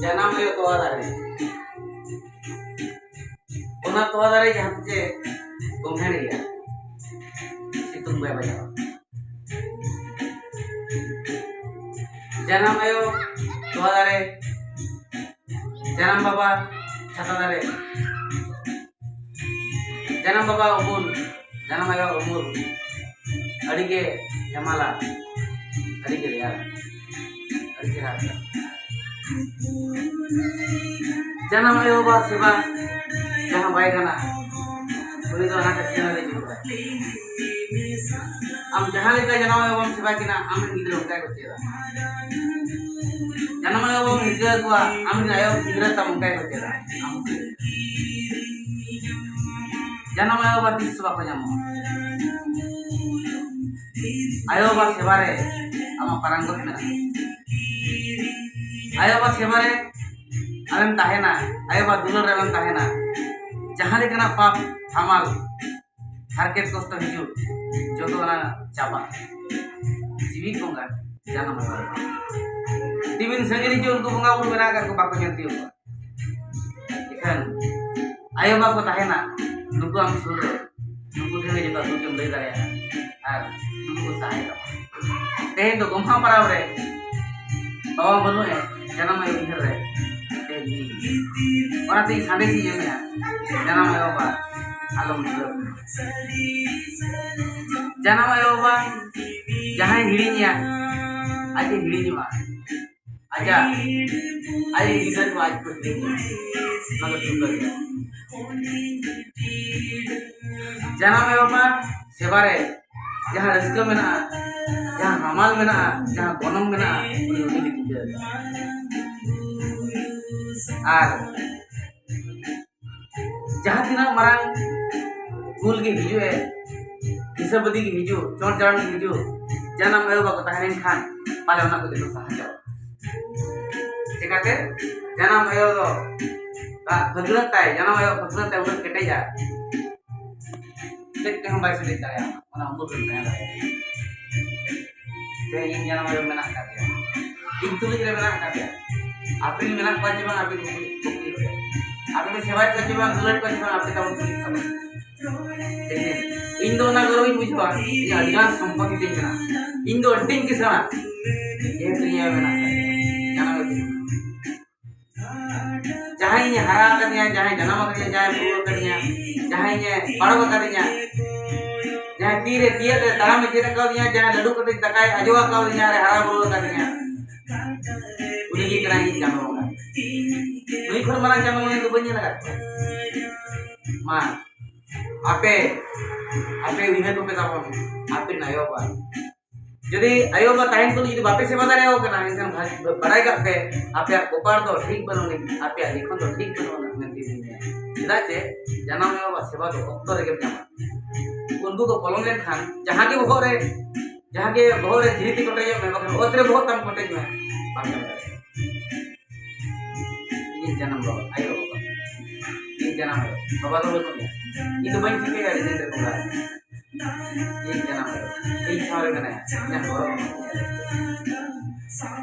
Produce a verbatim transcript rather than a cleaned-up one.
ᱡᱟᱱᱟᱢ ᱟᱭᱳ ᱛᱚᱣᱟ ᱫᱟᱨᱮ᱾ ᱚᱱᱟ ᱛᱚᱣᱟ ᱫᱟᱨᱮ ᱡᱟᱦᱟᱸ ᱛᱤᱥᱮ ᱜᱚᱢᱦᱮᱲ ᱜᱮᱭᱟ, ᱥᱤᱛᱩᱝ ᱵᱟᱭ ᱵᱟᱡᱟᱣᱟ᱾ ᱡᱟᱱᱟᱢ ᱟᱭᱳ ᱛᱚᱣᱟ ᱫᱟᱨᱮ, ᱡᱟᱱᱟᱢ ᱵᱟᱵᱟ ᱪᱷᱟᱛᱟ ᱫᱟᱨᱮ᱾ ᱡᱟᱱᱟᱢ ᱵᱟᱵᱟ ᱩᱢᱩᱞ, ᱡᱟᱱᱟᱢ ᱟᱭᱳ ᱩᱢᱩᱞ ᱟᱹᱰᱤ ᱜᱮ ᱦᱮᱢᱟᱞᱟ, ᱟᱹᱰᱤ ᱜᱮ ᱨᱮᱭᱟᱲᱟ, ᱟᱹᱰᱤ ᱪᱮᱦᱨᱟ ᱟᱹᱭᱠᱟᱹᱜᱼᱟ᱾ ᱡᱟᱱᱟᱢ ᱟᱭᱳ ᱵᱟᱵᱟ ᱥᱮᱵᱟ ᱡᱟᱦᱟᱸ ᱵᱟᱭ ᱜᱟᱱᱟ, ᱩᱱᱤ ᱫᱚ ᱚᱱᱟ ᱠᱷᱟᱹᱛᱤᱨ ᱨᱮ ᱧᱩᱨᱩᱜᱼᱟᱭ᱾ ᱟᱢ ᱡᱟᱦᱟᱸ ᱞᱮᱠᱟ ᱡᱟᱱᱟᱢ ᱟᱭᱳ ᱵᱟᱵᱟᱢ ᱥᱮᱵᱟ ᱠᱤᱱᱟ, ᱟᱢᱨᱮᱱ ᱜᱤᱫᱽᱨᱟᱹ ᱚᱱᱠᱟ ᱜᱮᱠᱚ ᱪᱮᱫᱟ᱾ ᱡᱟᱱᱟᱢ ᱟᱭᱳ ᱵᱟᱵᱟᱢ ᱦᱤᱨᱠᱟᱹ ᱠᱚᱣᱟ, ᱟᱢᱨᱮᱱ ᱟᱭᱳ ᱜᱤᱫᱽᱨᱟᱹ ᱛᱟᱢ ᱚᱱᱠᱟ ᱜᱮᱠᱚ ᱪᱮᱫᱟ᱾ ᱟᱢ ᱡᱟᱱᱟᱢ ᱟᱭᱳ ᱵᱟᱵᱟ ᱛᱤᱥ ᱦᱚᱸ ᱵᱟᱠᱚ ᱧᱟᱢᱚᱜᱼᱟ᱾ ᱟᱭᱳ ᱵᱟᱵᱟ ᱥᱮᱵᱟ ᱨᱮ ᱟᱢᱟᱜ ᱯᱟᱨᱟᱝᱜᱚᱛ ᱢᱮᱱᱟᱜᱼᱟ᱾ ᱟᱭᱳ ᱵᱟᱵᱟ ᱥᱮᱵᱟ ᱨᱮ ᱟᱢᱮᱢ ᱛᱟᱦᱮᱱᱟ, ᱟᱭᱳ ᱵᱟᱵᱟ ᱫᱩᱞᱟᱹᱲ ᱨᱮ ᱟᱢᱮᱢ ᱛᱟᱦᱮᱱᱟ᱾ ᱡᱟᱦᱟᱸ ᱞᱮᱠᱟᱱᱟᱜ ᱯᱟᱯ ᱦᱟᱢᱟᱞ ᱦᱟᱨᱠᱮᱛ ᱠᱚᱥᱴᱚ ᱦᱤᱡᱩᱜ, ᱡᱚᱛᱚ ᱚᱱᱟ ᱪᱟᱵᱟᱜ᱾ ᱡᱤᱣᱤ ᱵᱚᱸᱜᱟ ᱡᱟᱱᱟᱢ ᱟᱭᱳ ᱵᱟᱵᱟ᱾ ᱛᱤᱢᱤᱱ ᱥᱟᱺᱜᱤᱧ ᱨᱮ ᱩᱱᱠᱩ ᱵᱚᱸᱜᱟ ᱵᱩᱨᱩ ᱢᱮᱱᱟᱜ ᱟᱠᱟᱫ ᱠᱚ, ᱵᱟᱠᱚ ᱧᱮᱞ ᱛᱤᱭᱳᱜ ᱠᱚᱣᱟ᱾ ᱮᱱᱠᱷᱟᱱ ᱟᱭᱳ ᱵᱟᱵᱟ ᱠᱚ ᱛᱟᱦᱮᱱᱟ, ᱱᱩᱠᱩ ᱟᱢ ᱥᱩᱨ ᱨᱮ, ᱱᱩᱠᱩ ᱴᱷᱮᱱ ᱜᱮ ᱡᱚᱛᱚ ᱫᱩᱠ ᱮᱢ ᱞᱟᱹᱭ ᱫᱟᱲᱮᱭᱟᱜᱼᱟ ᱟᱨ ᱱᱩᱠᱩ ᱠᱚ ᱥᱟᱦᱟᱭ ᱛᱟᱢᱟ᱾ ᱛᱮᱦᱮᱧ ᱫᱚ ᱜᱚᱢᱦᱟ ᱯᱟᱨᱟᱵᱽ ᱨᱮ ᱵᱟᱵᱟ ᱵᱟᱹᱱᱩᱜ ᱮ, ᱡᱟᱱᱟᱢ ᱟᱭᱳ ᱩᱭᱦᱟᱹᱨ ᱨᱮ ᱛᱮᱦᱮᱧ ᱤᱧ, ᱚᱱᱟᱛᱮ ᱤᱧ ᱥᱟᱸᱫᱮᱥ ᱤᱧ ᱮᱢᱮᱜᱼᱟ, ᱡᱟᱱᱟᱢ ᱟᱭᱳ ᱵᱟᱵᱟ ᱟᱞᱚᱢ ᱫᱩᱞᱟᱹᱲ ᱠᱚᱣᱟ᱾ ᱡᱟᱱᱟᱢ ᱟᱭᱳ ᱵᱟᱵᱟ ᱡᱟᱦᱟᱸᱭ ᱦᱤᱲᱤᱧᱮᱭᱟ, ᱟᱡ ᱮ ᱦᱤᱲᱤᱧᱚᱜᱼᱟ᱾ ᱟᱡᱟᱜ, ᱟᱡ ᱨᱮᱱ ᱜᱤᱫᱽᱨᱟᱹ ᱠᱚ ᱟᱡ ᱠᱚ ᱦᱤᱲᱤᱧᱮᱭᱟ᱾ ᱚᱱᱟ ᱫᱚ ᱴᱷᱤᱠᱟᱹ ᱜᱮᱭᱟ᱾ ᱡᱟᱱᱟᱢ ᱟᱭᱳ ᱵᱟᱵᱟ ᱥᱮᱵᱟ ᱨᱮ ᱡᱟᱦᱟᱸ ᱨᱟᱹᱥᱠᱟᱹ ᱢᱮᱱᱟᱜᱼᱟ, ᱡᱟᱦᱟᱸ ᱦᱟᱢᱟᱞ ᱢᱮᱱᱟᱜᱼᱟ, ᱡᱟᱦᱟᱸ ᱜᱚᱱᱚᱝ ᱢᱮᱱᱟᱜᱼᱟ, ᱩᱱᱤ ᱩᱱᱤ ᱜᱮ ᱴᱷᱤᱠᱟᱹ ᱟᱠᱟᱫᱟ᱾ ᱟᱨ ᱡᱟᱦᱟᱸ ᱛᱤᱱᱟᱹᱜ ᱢᱟᱨᱟᱝ ᱵᱷᱩᱞ ᱜᱮ ᱦᱤᱡᱩᱜ ᱮ, ᱦᱤᱥᱟᱹᱵᱟᱹᱫᱤ ᱜᱮ ᱦᱤᱡᱩᱜ, ᱪᱚᱲ ᱪᱟᱲᱟᱝ ᱜᱮ ᱦᱤᱡᱩᱜ, ᱡᱟᱱᱟᱢ ᱟᱭᱳ ᱵᱟᱵᱟ ᱠᱚ ᱛᱟᱦᱮᱸ ᱞᱮᱱᱠᱷᱟᱱ ᱯᱟᱞᱮ ᱚᱱᱟ ᱠᱚ ᱡᱚᱛᱚ ᱥᱟᱦᱟ ᱪᱟᱵᱟᱜᱼᱟ᱾ ᱪᱮᱠᱟᱛᱮ? ᱡᱟᱱᱟᱢ ᱟᱭᱳ ᱫᱚ ᱯᱷᱟᱹᱜᱽᱲᱟᱹᱜ ᱛᱟᱭ, ᱡᱟᱱᱟᱢ ᱟᱭᱳ ᱯᱷᱟᱹᱜᱽᱲᱟᱹᱜ ᱛᱟᱭ ᱩᱱᱟᱹᱜ ᱠᱮᱴᱮᱡᱟ, ᱪᱮᱫ ᱛᱮᱦᱚᱸ ᱵᱟᱭ ᱥᱮᱴᱮᱡ ᱫᱟᱲᱮᱭᱟᱜᱼᱟ, ᱚᱱᱟ ᱩᱢᱩᱞ ᱨᱮᱢ ᱛᱟᱦᱮᱸ ᱫᱟᱲᱮᱭᱟᱜᱼᱟ᱾ ᱛᱮᱦᱮᱧ ᱤᱧ ᱡᱟᱱᱟᱢ ᱟᱭᱳ ᱢᱮᱱᱟᱜ ᱟᱠᱟᱫ ᱜᱮᱭᱟ, ᱤᱧ ᱛᱩᱞᱩᱡ ᱨᱮ ᱢᱮᱱᱟᱜ ᱟᱠᱟᱫ ᱜᱮᱭᱟ᱾ ᱟᱯᱮ ᱨᱮᱱ ᱢᱮᱱᱟᱜ ᱠᱚᱣᱟ ᱪᱮ ᱵᱟᱝ, ᱟᱯᱮ ᱠᱩᱠᱞᱤ, ᱠᱩᱠᱞᱤ ᱠᱚ ᱨᱮ᱾ ᱟᱯᱮ ᱯᱮ ᱥᱮᱵᱟᱭᱮᱫ ᱠᱚᱣᱟ ᱪᱮ ᱵᱟᱝ, ᱫᱩᱞᱟᱹᱲ ᱠᱚᱣᱟ ᱪᱮ ᱵᱟᱝ, ᱟᱯᱮ ᱛᱟᱵᱚᱱ ᱠᱩᱞᱤ ᱛᱟᱵᱚᱱ᱾ ᱛᱮᱦᱮᱧ ᱤᱧ ᱫᱚ ᱚᱱᱟ ᱜᱚᱨᱚᱵᱤᱧ ᱵᱩᱡᱷᱟᱹᱣᱟ, ᱤᱧ ᱟᱹᱰᱤᱜᱟᱱ ᱥᱚᱢᱯᱚᱛᱤ ᱛᱤᱧ ᱢᱮᱱᱟᱜᱼᱟ, ᱤᱧ ᱫᱚ ᱟᱹᱰᱤᱧ ᱠᱤᱥᱟᱹᱬᱟ, ᱡᱮᱦᱮᱛᱩ ᱤᱧ ᱟᱭᱳ ᱢᱮᱱᱟᱜ ᱟᱠᱟᱫ ᱜᱮᱭᱟ, ᱡᱟᱱᱟᱢ ᱟᱭᱳ ᱛᱤᱧ ᱢᱮᱱᱟᱜ ᱟᱠᱟᱫ ᱜᱮᱭᱟ᱾ ᱡᱟᱦᱟᱸᱭ ᱤᱧᱮ ᱦᱟᱨᱟ ᱟᱠᱟᱫᱤᱧᱟ, ᱡᱟᱦᱟᱸᱭ ᱡᱟᱱᱟᱢ ᱟᱠᱟᱫᱤᱧᱟ, ᱡᱟᱦᱟᱸᱭ ᱵᱩᱨᱩ ᱟᱠᱟᱫᱤᱧᱟ, ᱡᱟᱦᱟᱸᱭ ᱤᱧᱮ ᱯᱟᱨᱚᱢ ᱟᱠᱟᱫᱤᱧᱟ, ᱡᱟᱦᱟᱸᱭ ᱛᱤᱨᱮ ᱛᱤᱭᱟᱹᱜ ᱨᱮ ᱛᱟᱲᱟᱢ ᱮ ᱪᱮᱫ ᱟᱠᱟᱣᱫᱤᱧᱟ, ᱡᱟᱦᱟᱸᱭ ᱞᱟᱹᱰᱩ ᱠᱟᱛᱮ ᱫᱟᱠᱟᱭ ᱟᱡᱚ ᱟᱠᱟᱣᱫᱤᱧᱟ ᱟᱨ ᱦᱟᱨᱟ ᱵᱩᱨᱩ ᱟᱠᱟᱫᱤᱧᱟ, ᱩᱱᱤ ᱜᱮ ᱠᱟᱱᱟᱭ ᱤᱧ ᱪᱟᱸᱫᱳ ᱵᱚᱸᱜᱟ᱾ ᱱᱩᱭ ᱠᱷᱚᱱ ᱢᱟᱨᱟᱝ ᱪᱟᱸᱫᱳ ᱵᱚᱸᱜᱟ ᱫᱚ ᱵᱟᱹᱧ ᱧᱮᱞ ᱟᱠᱟᱫ ᱠᱚᱣᱟ᱾ ᱢᱟ, ᱟᱯᱮ, ᱟᱯᱮ ᱩᱭᱦᱟᱹᱨ ᱠᱚᱯᱮ ᱛᱟᱵᱚᱱ, ᱟᱯᱮ ᱟᱭᱳ ᱵᱟᱵᱟ᱾ ᱡᱩᱫᱤ ᱟᱭᱳ ᱵᱟᱵᱟ ᱛᱟᱦᱮᱱ ᱛᱩᱞᱩᱡ ᱡᱩᱫᱤ ᱵᱟᱯᱮ ᱥᱮᱵᱟ ᱫᱟᱲᱮᱭᱟᱠᱚ ᱠᱟᱱᱟ, ᱮᱱᱠᱷᱟᱱ ᱵᱷᱟᱜ-, ᱵᱟᱲᱟᱭ ᱠᱟᱜ ᱯᱮ, ᱟᱯᱮᱭᱟᱜ ᱠᱚᱯᱟᱲ ᱫᱚ ᱴᱷᱤᱠ ᱵᱟᱹᱱᱩᱜ ᱟᱹᱱᱤᱡ, ᱟᱯᱮᱭᱟᱜ ᱞᱤᱠᱷᱚᱱ ᱫᱚ ᱴᱷᱤᱠ ᱵᱟᱹᱱᱩᱜ ᱟᱹᱱᱤᱡ ᱢᱮᱱᱛᱮ ᱤᱧ ᱢᱮᱱᱟ᱾ ᱪᱮᱫᱟᱜ ᱪᱮ ᱡᱟᱱᱟᱢ ᱟᱭᱳ ᱵᱟᱵᱟ ᱥᱮᱵᱟ ᱫᱚ ᱚᱠᱛᱚ ᱨᱮᱜᱮᱢ ᱧᱟᱢᱟ᱾ ᱩᱱᱠᱩ ᱠᱚ ᱯᱚᱞᱚᱢ ᱞᱮᱱᱠᱷᱟᱱ ᱡᱟᱦᱟᱸ ᱜᱮ ᱵᱚᱦᱚᱜ ᱨᱮ, ᱡᱟᱦᱟᱸ ᱜᱮ ᱵᱚᱦᱚᱜ ᱨᱮ ᱫᱷᱤᱨᱤ ᱛᱮ ᱠᱚᱴᱮᱡᱚᱜ ᱢᱮ, ᱵᱟᱠᱷᱟᱱ ᱚᱛ ᱨᱮ ᱵᱚᱦᱚᱜ ᱛᱟᱢ ᱠᱚᱴᱮᱡ ᱢᱮ, ᱵᱟᱢ ᱧᱟᱢ ᱫᱟᱲᱮᱭᱟᱜᱼᱟ᱾ ᱤᱧᱤᱡ ᱡᱟᱱᱟᱢ ᱵᱟᱵᱟ, ᱟᱭᱳ ᱵᱟᱵᱟ᱾ ᱡᱟᱱᱟᱢ ᱟᱭᱳ, ᱵᱟᱵᱟ ᱫᱚ ᱵᱟᱹᱱᱩᱜ ᱮᱭᱟ᱾ ᱤᱧ ᱫᱚ ᱵᱟᱹᱧ ᱴᱷᱤᱠᱟᱹᱭᱟ ᱟᱹᱰᱤ ᱫᱤᱱ ᱨᱮ ᱵᱚᱸᱜᱟ ᱟᱠᱟᱱᱟ᱾ ᱤᱧ ᱡᱟᱱᱟᱢ ᱟᱭᱳ ᱤᱧ ᱥᱟᱶ ᱨᱮ ᱢᱮᱱᱟᱭᱟ, ᱤᱧᱟᱹᱜ ᱜᱚᱲᱚ ᱮᱢᱟᱹᱧ ᱠᱟᱱᱟ᱾